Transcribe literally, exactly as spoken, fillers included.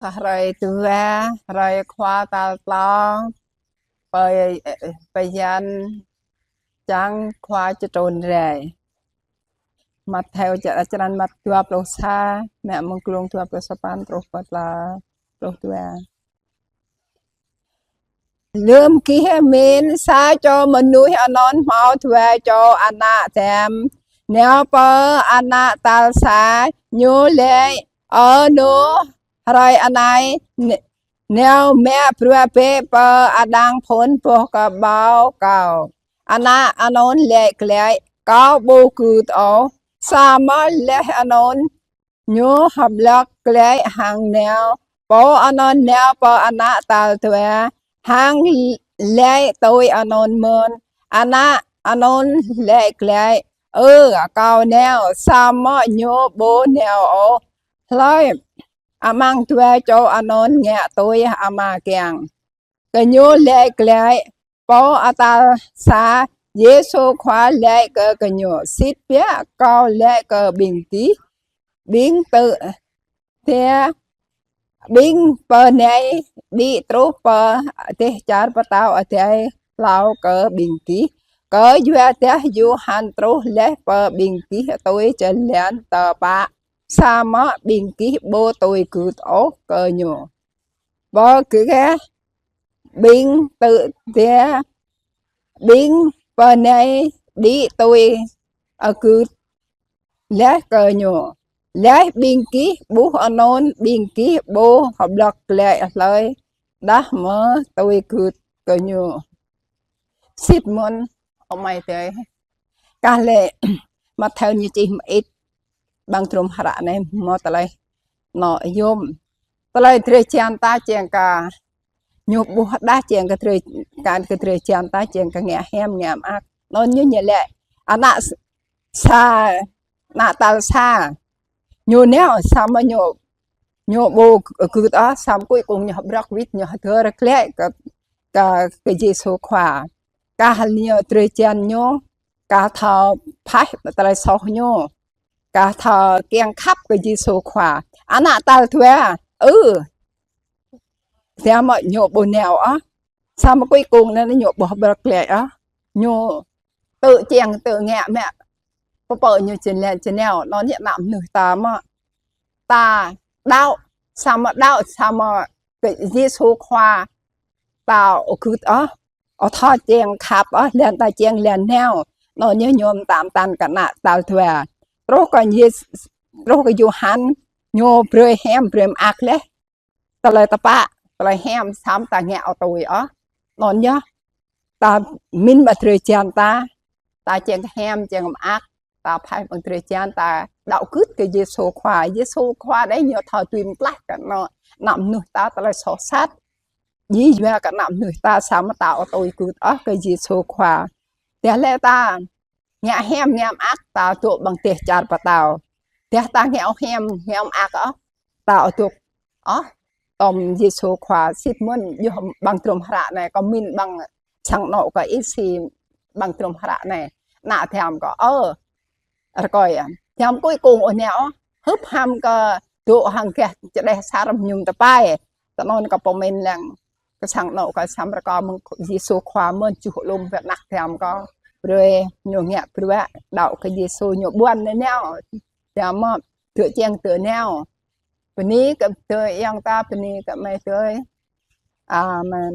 Hrơi dua, hrơi Khua tal tlâo, bơyan čang Khua či trun rai. Mattheo črăn, črăn Mat dua pluh sa, mă mơ̆ng glông dua pluh sapăn truh pơ tlâo pluh dua. Lơm gih mĭn, sa čô mơnuih anŭn hmâo dua čô ană tơm. Nao pơ ană tal sa, ñu laĭ: Ơ nô, hrơi anai, n-, nao mă bruă bĕ pơ đang phŭn boh kơƀâo kâo. Ană anŭn laĭ glaĭ: Kâo ƀu gưt ôh. Samơ̆ laih anŭn, ñu hơblŏk glaĭ hăng nao. Pô anŭn nao pơ ană tal dua, hăng laĭ tui anŭn mơ̆n. Ană anŭn laĭ glaĭ: Ơ, kâo nao. Samơ̆ ñu ƀu nao ôh, hlơi amăng dua čô anŭn ngă tui ama kiăng. Gơñu laĭ glaĭ: Pô tal sa. Yêsu Khua laĭ kơ gơñu: Sĭt biă Kâo laĭ kơ ƀing gih, ƀing tŭ tia, ƀing pơnai đĭ truh pơ dêh čar pơtao adai hlâo kơ ƀing gih. Kơyua dah Yôhan truh laih pơ ƀing gih tui jơlan tơpă, samơ̆ ƀing gih ƀu tui gưt ôh kơ ñu. Bơ kơ ƀing tŭ tia, ƀing pơnai đĭ tui gưt laih kơ ñu. Laih ƀing gih ƀuh anŭn, ƀing gih ƀu hơblŏk glaĭ hlơi dah mơ̆ tui gưt kơ ñu. Sĭt mơ̆n, ơ amai adơi. Kah lĕ Mattheo ñu čih mơit, ƀăng drôm hră anai hmâo tơlơi anŏ yôm. Tơlơi drơi jan ta čang kơ ñu ƀuh dah čang kơ drơi, kơ drơi jan ta čang kơ ngă hiam ngă mơak. Anŭn ñu ñu laĭ: Ană s-, sa, ană tal sa. Ñu nao samơ̆ ñu, ñu ƀu gưt ôh, samơ̆ cuối cùng ñu hơbrŏk wĭt, ñu hơdơr glaĭ kơ, kơ, kơ Yêsu Khua. Kah ñu drơi jan ñu, kah thâo phaih tơlơi soh ñu, kah thâo kiăng khăp kơ Yêsu Khua. Ană tal dua, ơ, samơ̆ ñu ƀu nao ôh. Samơ̆ cuối cùng anŭn ñu ƀu hơbrŏk glaĭ ôh. Ñu tŭ čang tŭ ngă mă pơpă ñu či lĕ či nao, anŭn ñu ană mơnuih ta mơ̆. Ta đaŏ, samơ̆ đaŏ, samơ̆ kơ Yêsu Khua ta ƀu gưt ôh. Ƀu thâo čang khăp ôh, lĕ ta čang lĕ nao. Anŭn ñu mơtam tăn kơ ană tal dua. Truh kơ Yê-, truh kơ Yôhan, ñu brơi hiam brơi mơak laih. Tơlơi tơpă, tơlơi hiam, samơ̆ ta ngă ƀu tui ôh. Anŭn yơh, ta mĭn ƀơi drơi jan ta, ta čang hiam čang mơak, ta phaih ƀơi drơi jan ta đaŏ gưt kơ Yêsu Khua. Yêsu Khua đei ñu thâo tui mơklaih kơ anŏ, ană mơnuih ta tơlơi soh sat. Djai yua kơ ană mơnuih ta samơ̆ ta ƀu tui gưt ôh kơ Yêsu Khua. Dah lĕ ta ngă hiam ngă mơak ta dŏ ƀơi dêh čar pơtao. Dah ta ngă hiam ngă mơak ôh, ta ƀu dŏ ôh tŏm Yêsu Khua. Sĭt mơ̆n yơh ƀăng drôm hră anai, kâo mĭn ƀăng sang anŏ kâo ih si ƀăng drôm hră anai. Ană tơm kâo, ơ, rơkơi, tơm cuối cùng ƀu nao ôh, hưp ham kơ dŏ hăng gah čơđeh sar mơñum tơpai. Tơ anŭn kâo pơmĭn lăng kơ sang anŏ kâo, samơ̆ rơkâo mơ̆ng Yêsu Khua mơ̆n čuh lŏm pơ anăk tơm kâo. Brơi ñu ngă bruă đaŏ kơ Yêsu, ñu ƀuăn nao. Tơm mơ̆, tŭ čang tŭ nao. Bơni kơ tơlơi ayŏng ta, bơni kơ amai adơi. Amen.